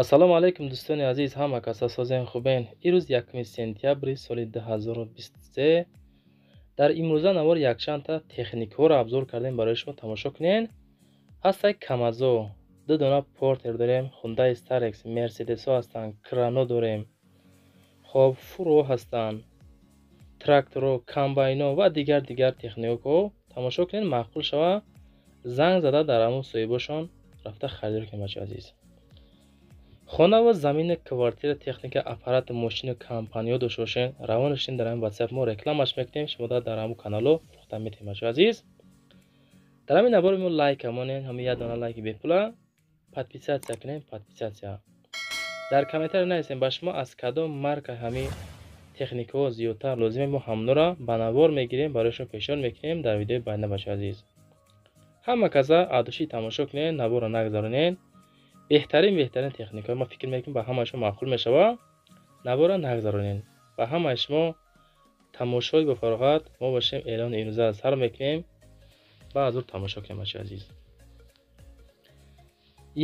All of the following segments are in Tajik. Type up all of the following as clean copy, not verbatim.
Ассалому алайкум дӯстони азиз, ҳама каса созен хубен. Ирӯз 1 сентябри соли 2023 дар имрӯза навор якчандта техникҳоро обзор кардем барои шумо тамошо кунен. Ҳастай Камазо, ду дона Портер дорем, Хундай Старекс, Мерседесҳо ҳастанд, Крано дорем, хоб фуро ҳастанд, тракторо, комбайно ва дигар техникҳо. Тамошо кунен, маъқул шава, занг зада дар ҳамон соҳибошон рафта харидорӣ кунед бачаи азиз. Хона ва замина, квартира, техника, аппарат, мошину компаниё дошта бошен, равон шин дар ҳамин WhatsApp мо рекламаш мекунем, шумо дар ҳамон канало фурӯхта метавонед бачаи азиз. Дар ҳамин навор мо лайк монен, ҳамин як дона лайки бепула, подписаться кунем, подписаться. Дар комментарий нависем ба шумо аз кадом марка ҳамин техникаҳо зиёдтар лозиме, мо ҳамонро ба навор мегирем, барои шумо пешниҳод мекунем дар видеои баъдина бачаи азиз. Ҳама каса адуши тамошо кунед, наворро нагзаронед. Беҳтарин техникаҳо ма фикр мекунем ба ҳамаи шумо маъқул мешавад. Наворро нагзаронед. Ба ҳамаи шумо тамошои бо фароғат. Мо бошем эълони имрӯза сар мекунем ва аз ӯ тамошо кунем бачаи азиз.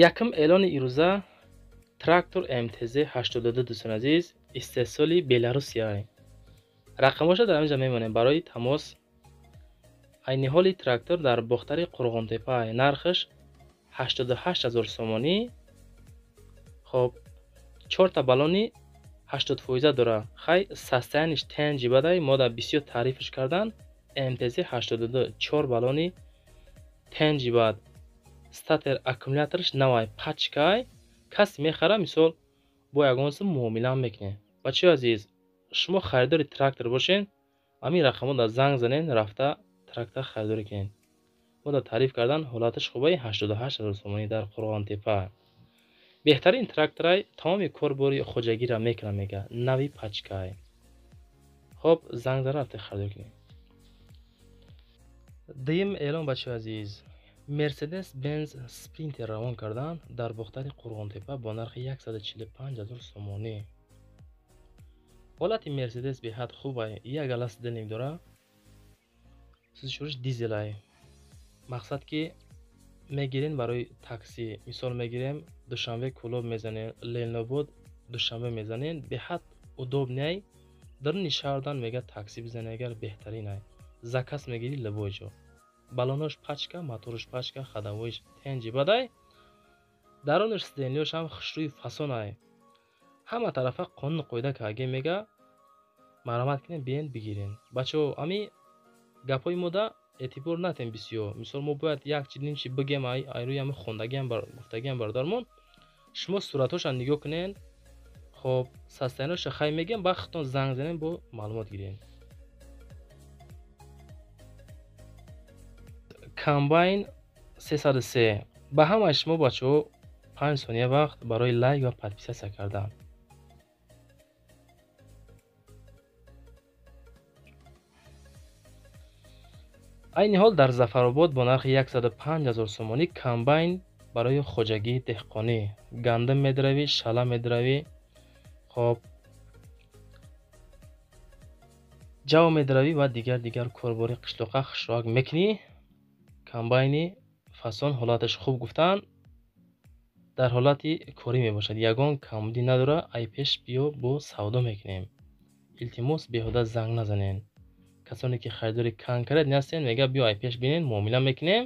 Якум эълони имрӯза трактор МТЗ 82 дӯстони азиз, истеҳсоли Беларусия. Рақамҳоша дар инҷа мемонем барои тамос. Айни ҳоли трактор дар Бохтари Қурғонтепа, нархаш 88,000 сомонӣ. Хоб 4 баллони 80% дора. Хай состояниш тенҷи бадай, мо да бисёр таърифш кардан. МТЗ 82 4 баллони тенҷи бад. Статер аккумуляторш навай пачкай. Кас мехара, мисол бо ягон сум муомила мекунед. Бачаи азиз, шумо харидори трактор бошен, ҳамин рақамҳо да занг занен, рафта трактор харидорӣ кунед. Мо да таъриф кардан ҳолаташ хубай, 88,000 сомонӣ дар Қурғонтепа. Беҳтарин тракторай, тамоми корбори хоҷагиро мекунад, мега нави пачкай. Хоб занг зада рафта харидорӣ кунед. Дуюм эълон бачаи азиз, Мерседес Бенз Спринтер равон кардан дар Бохтари Қурғонтепа бо нархи 145,000 сомонӣ. Ҳолати Мерседес беҳад хубай, як галас дилник дора, сӯзишвориш дизелай. Мақсад ки мегирен барои такси, мисол мегирем Душанбе Кӯлоб мезанем, Ленинобод Душанбе мезанем, беҳад удобный. Даруни шаҳрдан мега такси бизанӣ агар беҳтаринай. Заказ мегирӣ любой ҷо. Баллонош пачка, моторш пачка, ходовойш тенҷи бадай. Дарунаш сиденьёш ҳам хушрӯи фасонай. Ҳама тарафа қонуну қоида карге мега, марҳамат кунед, биен бигирен. Бачаҳо, ҳами гапҳои мода эътибор натем бисёр. Мисол мо бояд як чи ним чи бигем, ай рӯи ҳами хондагиам гуфтагиам бародармон. Шумо суратҳоша нигоҳ кунед, хоб состояниеша хай мегем, баъд худтон занг занед, бо маълумот гиред. Комбайн 303. Ба ҳамаи шумо бачаҳо 5 сония вақт барои лайк ва подписаться кардан. Айни ҳол дар Зафаробод бо нархи 105,000 сомонӣ комбайн барои хоҷагии деҳқонӣ. Гандум медравӣ, шала медравӣ, хоб ҷав медравӣ ва дигар корбори қишлоқа хушроак мекунӣ. Комбайни фасон ҳолаташ хуб гуфтан, дар ҳолати корӣ мебошад, ягон камбудӣ надора. Ай пеш биё бо савдо мекунем. Илтимос беҳуда занг назанен. Касоне ки харидори конкрет нестен, мега биё ай пеш бинен, муомила мекунем,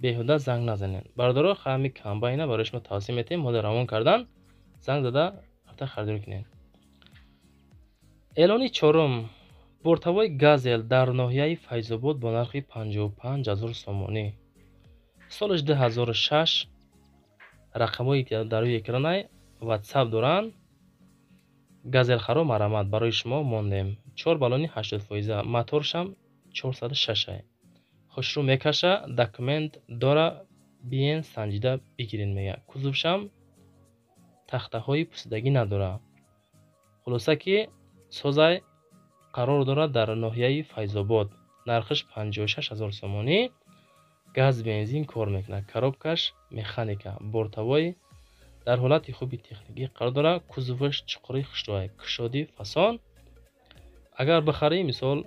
беҳуда занг назанен. Бародаро, ҳами комбайна барои шумо тавсия метаҳем, мода равон кардан, занг зада рафта харидорӣ кунед. Эълони чорум, бортовой Газел дар ноҳияи Файзобод бо нархи 55,000 сомонӣ. Солаш 2006, рақамҳое ки дар рӯи экранай WhatsApp доранд. Газелхаро марҳамат барои шумо мондем. 4 баллони 80%, моторшам 406. Хушрӯ мекаша, документ дора, биен санҷида бигирен мега. Кузовшам тахтаҳои пусидагӣ надора. Хулоса ки созай қарор дорад дар ноҳияи Файзобод. Нархаш 56,000 сомонӣ. Газ бензин кор мекунад. Коробкаш механика, бортовой дар ҳолати хуби техникӣ қарор дорад. Кузоваш чуқури хушрӯай, кушоди фасон. Агар бихарӣ, мисол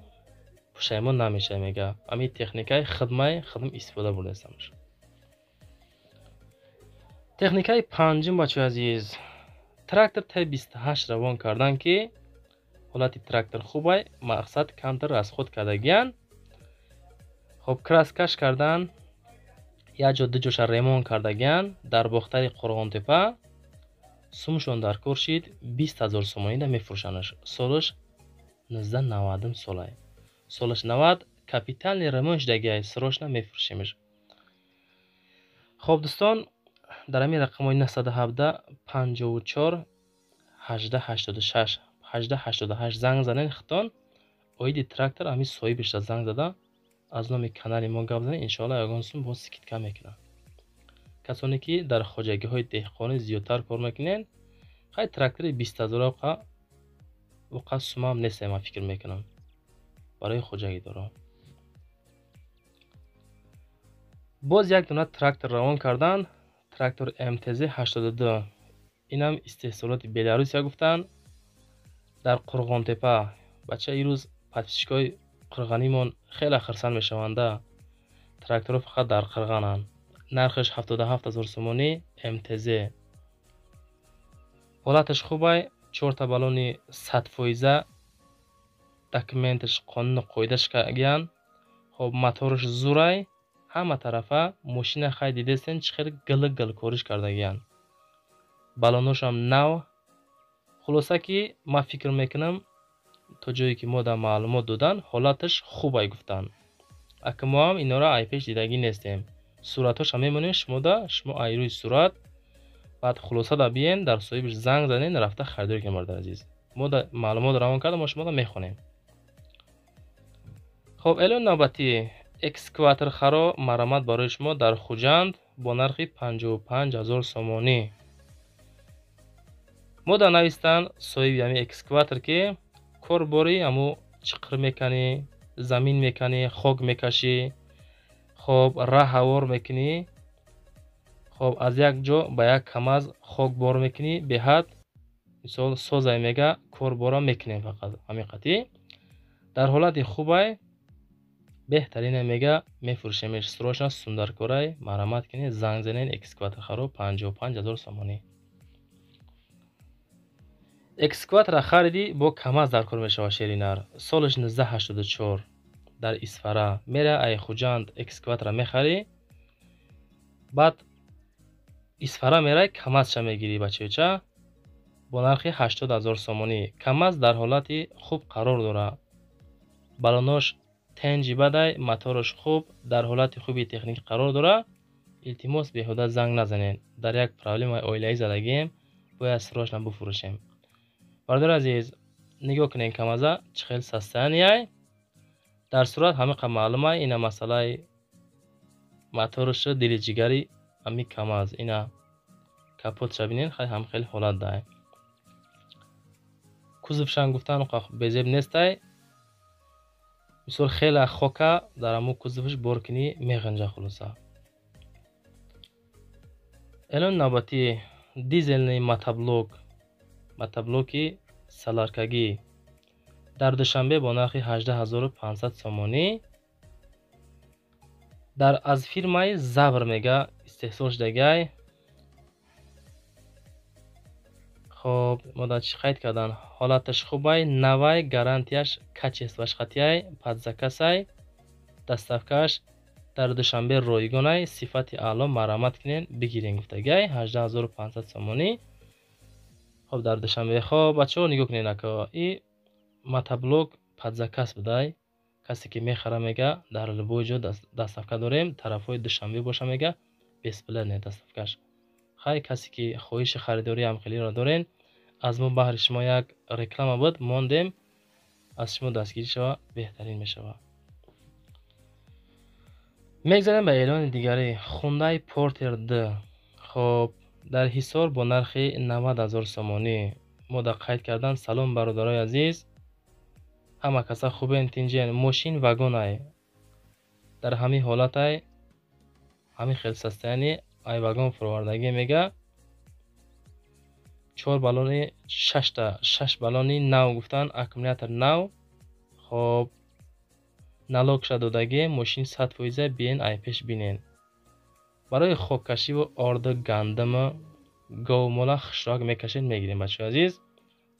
пушаймон намешавӣ мега. Ҳамин техникаи хидмай хидм истифода бурдаистамш. Техникаи панҷум, бачаҳои азиз, трактор Т28 равон кардан, ки ҳолати трактор хубай, мақсад камтар расход кардагиян. Хоб, краскаш кардан, як ҷо ду ҷоша ремонт кардагиян дар Бохтари Қурғонтепа. Сумшон дар кор шид, 20 000 сомонида мефурӯшанаш. Солаш 1990 солай, солаш 90, капитальный ремонт шудагиай, срочно мефурӯшемаш. Хоб, дӯстон, дар ҳамин рақамҳои 917 54 18 86 18 88 занг занед. Хитон оиди трактор ҳамин соҳибашда занг зада, аз номи канали мо гап занед, иншоалло ягон сум боз скидка мекунад. Касоне ки дар хоҷагиҳои деҳқонӣ зиёдтар кор мекунед, хай, трактори 20 000 оқа сумам нест, ман фикр мекунам, барои хоҷагидорон. Боз як дона трактор равон кардан, трактор МТЗ 82, инам истеҳсолоти Беларусия гуфтанд, дар Қурғонтепа. Бача, ирӯз подписчикои қирғанимон хеле хирсанд мешаванда, тракторҳо фақат дар Қирғананд. Нархаш 77 000 сомонӣ, МТЗ, ҳолаташ хубай, чорта баллони 100%, документаш қонуну қоидаш кардагиян. Хоб, мотораш зурай, ҳама тарафа мошина. Хай, дидестен, чӣ хел гил гил кориш кардагиян, баллоношам нав. Хулоса ки ман фикр мекунам, то ҷое ки мо дар маълумот додан, ҳолаташ хубай гуфтанд. Ака, мо ҳам инора айпеш дидагӣ нестем, суратҳоша мемонем шумода, шумо ай рӯи сурат баъд хулоса да биен, дар соҳибаш занг занен, рафта харидорӣ кунед. Бародари азиз, мо да маълумот равон карда, мо шумода мехонем. Хоб, эълони навбатӣ: экскаватор харо марамат барои шумо дар Хуҷанд бо нархи 55 000 сомонӣ. Мо да навистанд соҳиби ҳамин экскаватор, ки корбори ҳаму чиқир меканӣ, замин меканӣ, хок мекашӣ, хоб, раҳ ҳавор мекунӣ, хоб, аз як ҷо ба як камаз хок бор мекунӣ, беҳад мисол созай мега, корбора мекунем, фақат ҳамин қатъӣ дар ҳолати хубай, беҳтарине мега, мефурӯшемеш, срочно сундаркорай, марамат кунед, занг занед. Экскаватор харо 55 000 сомонӣ. Экскаватора харидӣ, бо камаз дар кор мешавад. Шеринар, солаш 1984, дар Исфара. Мера ай Хуҷанд экскаватора мехарӣ, баъд Исфара мерай, камазша мегирӣ, бачаёча, бо нархи 80 000 сомонӣ. Камаз дар ҳолати хуб қарор дорад, баллонош тенҷи бадай, мотораш хуб, дар ҳолати хуби техникӣ қарор дорад. Илтимос, беҳуда занг назанед, дар як проблемаи оилавӣ задагием, бояд срочно бифурӯшем. Бародари азиз, нигоҳ кунед, камаза чӣ хел состоянияй, дар сурат ҳамиқа маълумай. Ина масъалаи моторашу дили ҷигари ҳами камаз, ина капотша бинед, хай, ҳам хеле ҳолат дай. Кузовшам гуфтан безеб нестай, мисол хеле хока дар ҳамун кузоваш бор кунӣ, меғинҷа. Хулоса, эълони навбатӣ: дизельный мотоблок, мотоблоки соляркагӣ дар Душанбе бо нархи 18 500 сомонӣ, дар аз фирмаи Забр мега истеҳсол шудагай. Хоб, мо дар чӣ қайд кардан, ҳолаташ хубай, навай, гарантияш качестваш қатъияй, под заказай, доставкаш дар Душанбе ройгонай, сифати аъло, марамат кунед, бигирен гуфтагай, 18 500 сомонӣ. Хоб, дар Душанбе. Хоб, бачаҳо, нигоҳ кунед, ака, и мотоблок под заказ будай. Касе ки мехара, мега, дар любой ҷо доставка дорем, тарафҳои Душанбе боша, мега, бесплатный доставкаш. Хай, касе ки хоҳиши харидории ҳамхелиро дорен, аз мо баҳри шумо як реклама буд, мондем, аз шумо дастгирӣ шава, беҳтарин мешавад. Мегзарем ба эълони дигарӣ: Хундай Портер Д, хоб, дар Ҳисор бо нархи 90 000 сомонӣ. Мо дар қайд кардан: «Салом, бародарои азиз, ҳама каса хубен, тинҷен? Мошин вагонай, дар ҳамин ҳолатай, ҳамин хел состояние, ай вагон фуровардагӣ», мега, чор баллони, шашта, шаш баллони нав гуфтан, аккумулятор нав, хоб, налогша додагӣ, мошин 100%, биен, ай пеш бинен. Барои хоккашиву орду, гандаму говмола хушрок мекашед, мегирем, бачаҳои азиз.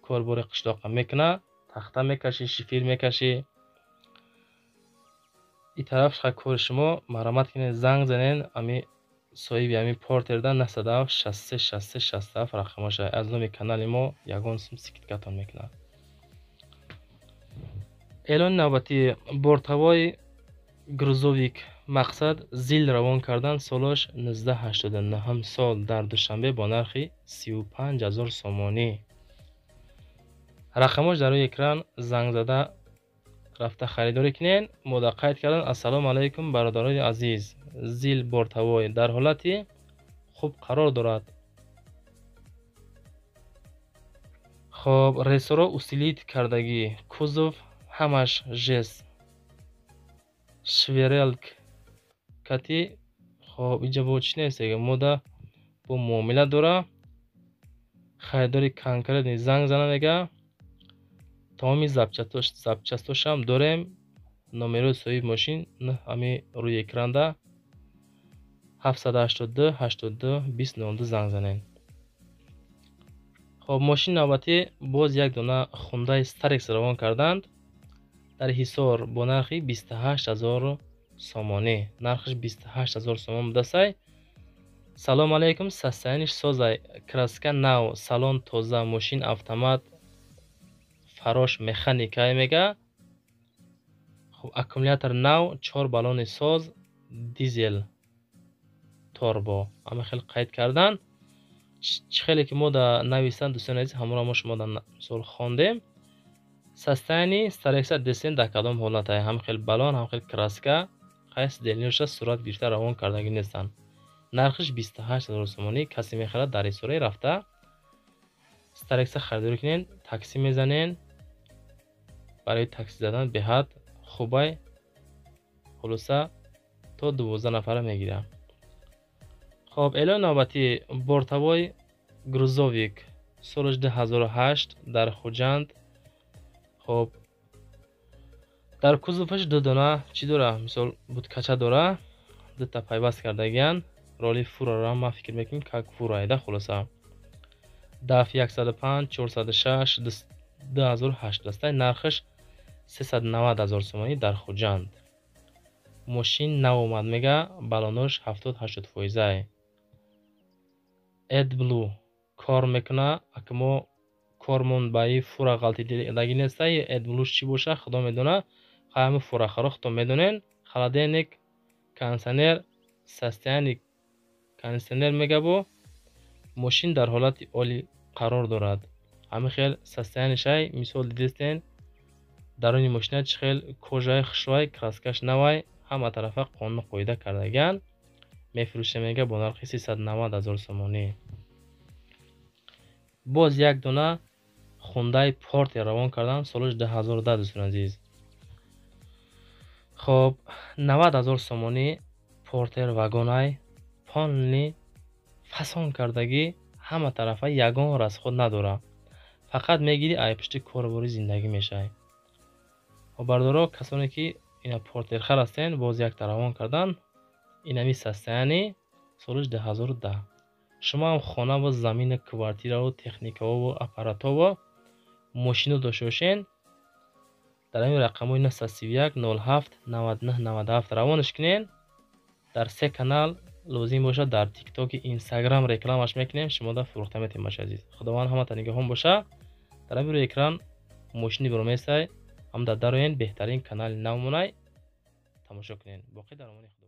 Корбори қишлоқам мекуна, тахта мекашӣ, шифир мекашӣ. И тараф кори шумо, марҳамат кунед, занг занед. Ами соҳиби ами Портерда 97 63 63 67 рақамоша. Аз номи канали мо ягон сум скидкатон мекунад. Эълони навбатӣ: бортовой грузовик, мақсад ЗИЛ равон кардан, солаш 1989 сол, дар Душанбе бо нархи 35 000 сомонӣ. Рақамош дар рӯи экран, занг зада рафта харидорӣ кунед. Мода қайд кардан: «Ассалому алайкум, бародарони азиз, ЗИЛ бортовой дар ҳолати хуб қарор дорад. Хоб, рессоро усилить кардагӣ, кузов ҳамаш жест, шверелк кати». Хоб, инҷа бо чӣ нависега? Мода бо муомила дора, харидори конкретный занг зана, мега. Тамоми запчастошам дорем. Номерои соҳиби мошин ҳами рӯи экранда, 782 82 20 02, занг занед. Хоб, мошини навбатӣ боз як дона Хундай Старекс равон карданд дар Ҳисор бо нархи 28 000 сомонӣ. Нархаш 28 000 сомон будасай. «Салом алейкум, состояниш созай, краска нав, салон тоза, мошин автомат, фарош механикай», мега. Хоб, аккумулятор нав, чор баллони соз, дизел торбо, ҳама хел қайд кардан. Чӣ хеле ки мо да нависанд, дӯстони азиз, ҳамонро мо шумо да мисол хондем. Состояние Старекса десен дар кадом ҳолате? Ҳам хел баллон, ҳам хел краска, хайс делниша сурат гирифта равон кардагӣ нестанд. Нархиш 28 000 сомонӣ. Касе мехарад, дар Ҳисораи рафта Старекса харидорӣ кунед, таксӣ мезанен. Барои таксӣ задан беҳад хубай. Хулоса, то 12 нафара мегирам. Хоб, эълони навбатӣ: бортовой грузовик, солаш 2008, дар Хуҷанд. Хоб, дар кузоваш ду дона чӣ дора, мисол, будкача дора, дута пайваст кардагиян. Роли фурара ман фикр мекунем, как фураеда. Хулоса, даф 105 406 2008 астай, нархаш 390 000 сомонӣ, дар Хуҷанд. Мошин нав омад, мега, баллонош 70-80 фоизае, AdBlue кор мекуна. Ака, мо кормон ба и фура ғалтидагӣ нестай, AdBlue чӣ боша, худо медона. Ҳами фурахаро худо медонен. Холодильник, кондиционер, состояние кондиционер, мега, бо мошин дар ҳолати олӣ қарор дорад. Ҳамин хел состояниешай, мисол, дидистен, даруни мошина чӣ хел кожаи хушрӯай, краскаш навай, ҳама тарафа қонуну қоида кардагиан. Мефурӯшем, мега, бо нархи 390 000 сомонӣ. Боз як дона Хундай Портер равон кардан, солаш 2010, дӯстони азиз. Хоб, 90 000 сомонӣ. Портер вагонай, полный фасон кардагӣ, ҳама тарафа, ягон расход надора, фақат мегирӣ, ай пушти корбори зиндагӣ мешавӣ. Бардоро, касоне ки ина портерхар ҳастен, боз якта равон кардан, инами состояние, солаш 2010. Шумо ҳам хонаву замину квартираву техникаову аппаратову мошино дошта бошен, дар ҳамин рақамҳои 931 07 99 97 равонаш кунен. Дар се канал лозим бошад, дар Тиктоки, Инстаграм рекламаш мекунем, шумо да фурӯхта метем. Баша азиз, Худованд ҳамата нигаҳон боша. Дар ҳамин рӯи экран мошини биромесай, ҳам дар дароен, беҳтарин канали навмонай тамошо кунен. Боқӣ дар амони Худо.